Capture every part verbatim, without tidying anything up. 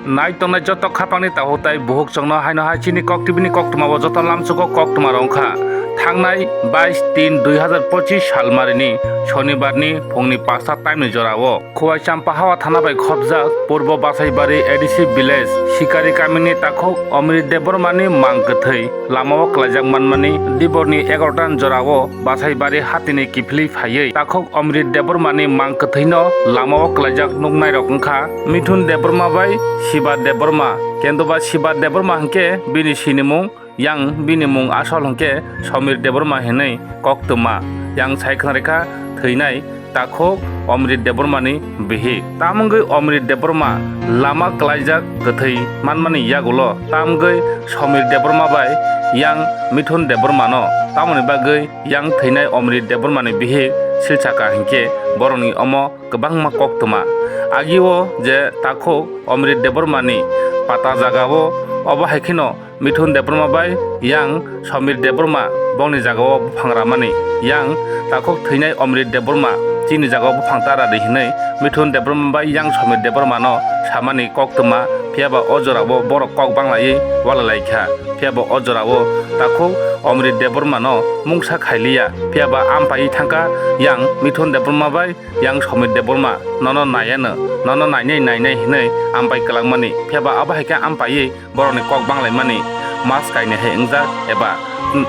Nai tongnai joto khapangni takhuk tai bukhuk chwngno haino hai chini Kok T V ni koktwma o joto lamsugo koktwma rok wngkha. Thangnai bais tin dui hazar pochis salmarini Shonibarni phungni pasta time ni jorao Khowai Champahawa thana bai khopjak Purbo Basaibari A D C village Sikari kamini takhuk Omrit Debbarmani mang kwthwi lamao kwlaijak manmani diborni egarotan jorao Basaibari hatini kiphilwi phaiwi takhuk Omrit Debbarmani mang kwthwino lamao kwlaijak nuknairok wngkha Mithun Debbarma bai Shiba Debbarma. Kendoba Shiba Debbarma hwnkhe bini sinimung, yang bini mung asol hwnkhe Somir Debbarma hinwi koktwma. Yang sai khwnarekha thwinai takhuk Omrit Debbarmani bihik. Tamwngwi Omrit Debbarma lama kwlaijak kwthwi manmani yagulo tamwngwi Somir Debbarma bai yang Mithun Debbarmano tamoni bagwi yang thwinai Omrit Debbarmani bihik silsaka hinkhe borokni omo kwbangma koktwma. Agio je takhuk Omrit Debbarmani pata jagao, obo hai kheno Mithun Debbarma bai yang Somir Debbarma bongni jagao buphang ramani, yang takhuk thwinai Omrit Debbarma chini jagao buphang ta radi hinwi Mithun Debbarma bai yang Somir Debbarmano samani koktwma, phiyaba o jorao borok kok banglaiwi walailaikha. Phiyaba o jorao takhuk Omrit Debbarmano mungsa khailiya, phiyaba ampai thangkha yang Mithun Debbarma bai yang Somir Debbarma nono naiano, nono nainai nainai hinwi ampai kwlangmani, phiyaba abo hai khe ampaiwi borokni kok banglaimani mas kainwi hai wngjak eba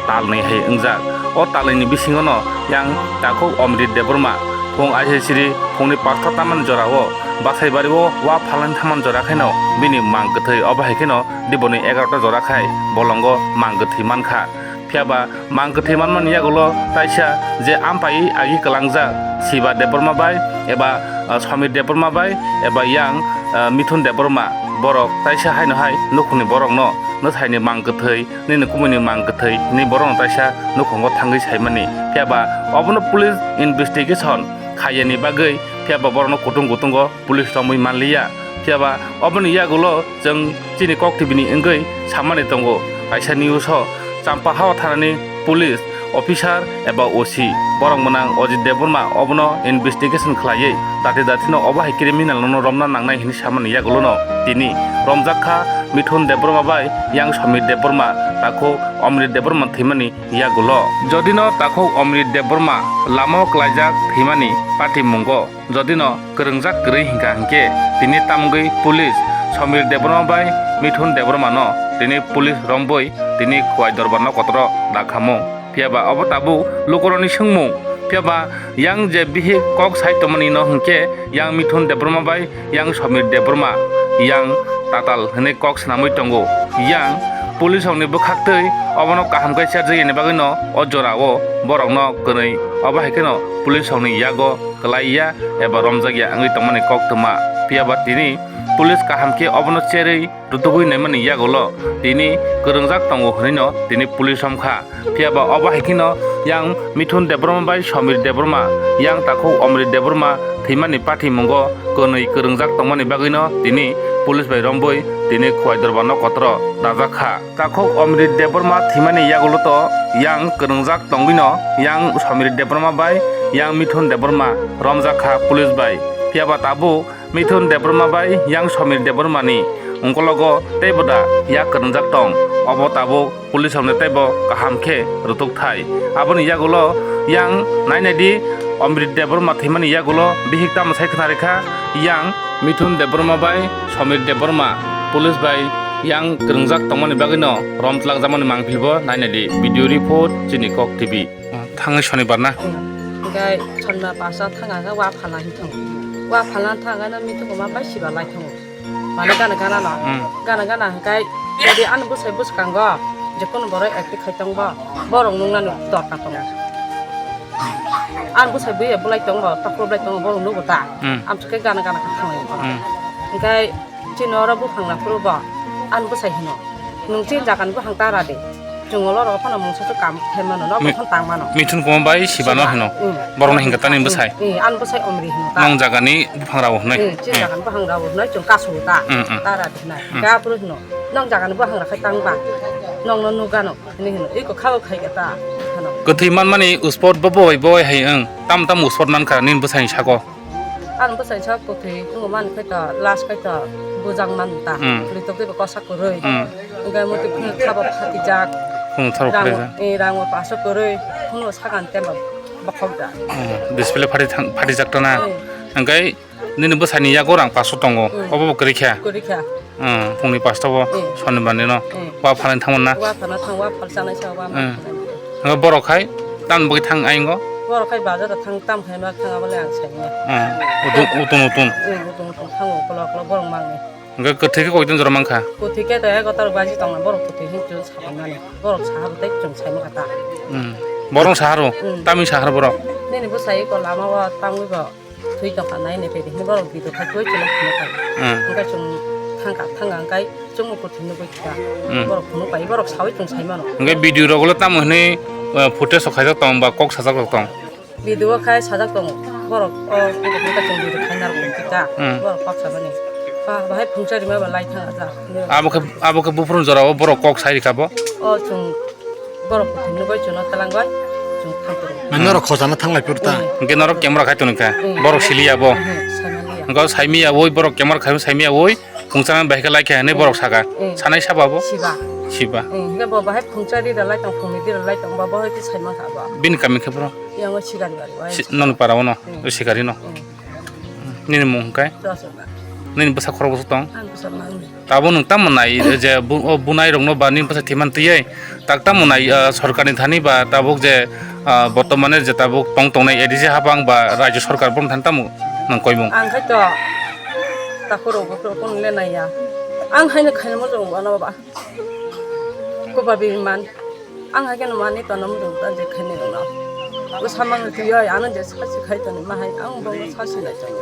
talnwi hai wngjak. O talnwini bisingono yang takhuk Omrit Debbarma phung aisesiri phungni pasta tamani jorao Basaibario wa phalani thamani jora khaino bini mang kwthwi, obo hai kheno diborni egarota jora khai bolongo mang kwthwi mankha. Phiyaba mang kwthwi manmani yagulo taisa je ampai agi kwlangjak Siba Debbarma bai eba, ah, Somir Debbarma bai eba yang, ah, Mithun Debbarma, borok taisa haino hai nukhungni borokno nwsaini mang kwthwi, nini kumuni mang kwthwi hinwi borokno taisa nukhungo thangwi saimani. Phiyaba obono police investigation khaiyani bagwi phiyaba borokno kutung kutungo police romwi manliya. Phiyaba oboni yagulo chwng chini Kok T V ni wngwi samani tongo kaisa news o, Champahawa thanani police officer eba O C borok mwnang Ajit Debbarma obono investigation khlaiwi dati datino obo hai criminal no romna nangnai hinwi samani yagulono tini romjak kha Mithun Debbarma bai yang Somir Debbarma takhuk Omrit Debbarma thwimani yagulo. Jodino takhuk Omrit Debbarma lamao kwlaijak thwimani patimungo, jodino kwrwngjak kwrwi hinkha hinkhe tini tamgwi police Somir Debbarma bai Mithun Debbarmano tini police rombwi tini Khowai Dorbar no kotoro dakhamung. Phiyaba obo tabuk lukurokni swngmung. Phiyaba yang je bihik kok sai tongmani no hinkhe yang Mithun Debbarma bai yang Somir Debbarma yang tatal hinwi kok swnamwi tongo. Yang police rokni bwkhaktwi obono kaham khe serjakya ni bagwino o jorao borokno kwnwi, obo hai kheno police rokni yago kwlaiya eba romjakya wngwi tongmani koktwma. Phiyaba tini police kaham khe obono cherwi rutugwi naimani yagulo tini kwrwngjak tongo hwnwino tini police romkha. Phiyaba obo hai kheno yang Mithun Debbarma bai Somir Debbarma, yang takhuk Omrit Debbarma thwimani patimungo kwnwi kwrwngjak tongmani bagwino tini police bai rombwi tini Khowai Dorbar no kotoro dajak kha. Takhuk Omrit Debbarma thwimani yagulo to yang kwrwngjak tongwino yang Somir Debbarma bai yang Mithun Debbarma romjak kha police bai. Phiyaba tabuk Mithun Debbarma bai yang Somir Debbarmani ungkologo teibo da yak kwrwngjak tong, obo tabuk police rokni teibo kaham khe rwtuk thai. Aboni yagulo yang nainai di, Omrit Debbarma thwimani yagulo bihik tamo sai khwna rikha yang Mithun Debbarma bai Somir Debbarma police bai yang kwrwngjak tongmani bagwino romtlak jakmani mangpili bo nainai di. Video report, chini Kok T V. Thangwi Shonibar na? Hingke Shonibar pasa thanga hingke wa phala hing thang. Wa phala thanga no mithi koma bai siba lai thango. Mane gana gana no. Hmm. Gana gana hingke jadi ani bwsai bwskango je kono borok active khai tongbo, borok nung nani dorkar tongo. Ani bwsai buya bulai tongbo, tokro bulai tongbo, borok nugo ta. Hmm. Amsike gana gana kha thango. Hmm. Hingke Chini oro buphang na phuru bo ani bwsai hino, "Nwng chini jaga ni buphang ta ra di. Chwng olo rw phano mungsa se kam khe mano, no Mi-, buphang tang mano." Mithun koma bai siba no hino. Hmm. Borok no hingka tani bwsai. Hmm, ani bwsai omri hino ta. Nwng jaga ni buphang rw hwnwi. Hmm, chini jaga ni buphang rw hwnwi chwng kasu ta. Hmm, hmm. Ta ra di hwnwi. Hmm. Khe aphuru hino, "Nwng jaga ni buphang rw khai tang ba. Nwng no nugano," hwnwi hino. Iko kha o khai khe ta hino. Kwthwi man mani uspot bo boi boi hai wng. Tam tam uspot man kha nini bwsai ni sako. Ang bwsai sa kwthwi wngmani khai to last khai to bujang man ta. Hmm. Litok tei kosa kwrwi. Hmm. Hwnkhe muti phunu thabo phatijak. Phunu thabo Rang, phatijak. Eh, rang bo paso kwrwi. Phunu sakan temba bokhok ja. Hmm. Display phati thang, phatijak to na. Hmm. Hwnkhe nini bwsani yago rang paso tongo. Hmm. Obo bo kwrwi kha. Kwrwi kha. Hmm. Phungni pasta bo Hmm. Sonibar ni no. Hmm. Wa phalani thangmani na. Wa phalna thang, wa phal chanai sa, wa Hmm. Hwnkhe borok khai tam bagwi thang ayingo? Borok khai bazar o thang, tam khai ma thang abole ang sai manya. Hmm. Utung, utung, utung. Hmm, utung, utung thang o, kolo, kolo borok mangni. Hwnkhe kwthwi khe koiton jora mankha? Kwthwi khe to ego tar baji tongna borok kwthwi hin chwng sabai mani. Borok saha bwtwi chwng sai mankha ta. Hmm. Borok saharo? Hmm. Tamni sahar borok? Nini bwsai ko lama o tangwi bo. Thwi tongkha nai ni pedi hini borok video khai thwi chwla phunukha. Hmm. Hwnkhe chwng thangkha, thangkha hwnkhe chwngno kwthwi nugwi kha. Hmm. Borok phunuk bai, borok sawi chwng sai mano. Hwnkhe video rok ulo tamo hwnwi, uh, footage rok khaijak tong ba kok sajak rok tong? Video o khai sajak tongo. Borok o hwnkhe chwng video khaina rok tongkha. Hmm. Borok kok samani. Ba, bahai phungsa rima ba lai thang aja. Abo khe, abo khe buphuru jora o borok kok sai rikha bo? O chwng Borok kuthumni goi chuno twlang goi, chwng thang kwrwi. Mane norok khojana thanglai phuru ta? Mm. Hwnkhe norok camera khai tongkha, Mm. borok siliya bo. Mm, sanaliya. Hwnkhe saimiya woi borok camera khai saimiya woi, phungchana bai khe laikha hinwi borok saka. Mm. Sanai saba bo? Siba. Siba. Mm, hwnkhe bo bahai phungcha ri rwlai tong, phungni ri rwlai tong, bo bahai khe saima kha bo. Bini kami khe bro? Yang o Sikari bari, wai. Si-, noni para o no? Mm. O Sikari no? Mm. Nini mung hwnkhe? Rosona. Nini bwsa khorok bwswk tong? Ang bwsa mangni. Tabuk nwng tamo nai je bu-, o bunai rokno ba nini bwsa thwiman twiwi tak tamo nai, ah, sorkarni thani ba tabuk je, ah, bortomane je tabuk tong tongnai A D C habang ba rajyo sorkar bono thani tamo nwng koimung? Ang khai to takhurok bukhurok kono le naiya. Ang haino khaina mo jong bono ba. Koba bini man. Ang hai khe no mani tono mudung ta je khaini rwno. Bo samang twi oi ano je sasi khai toni ma hai ang bo sasi lai tongo.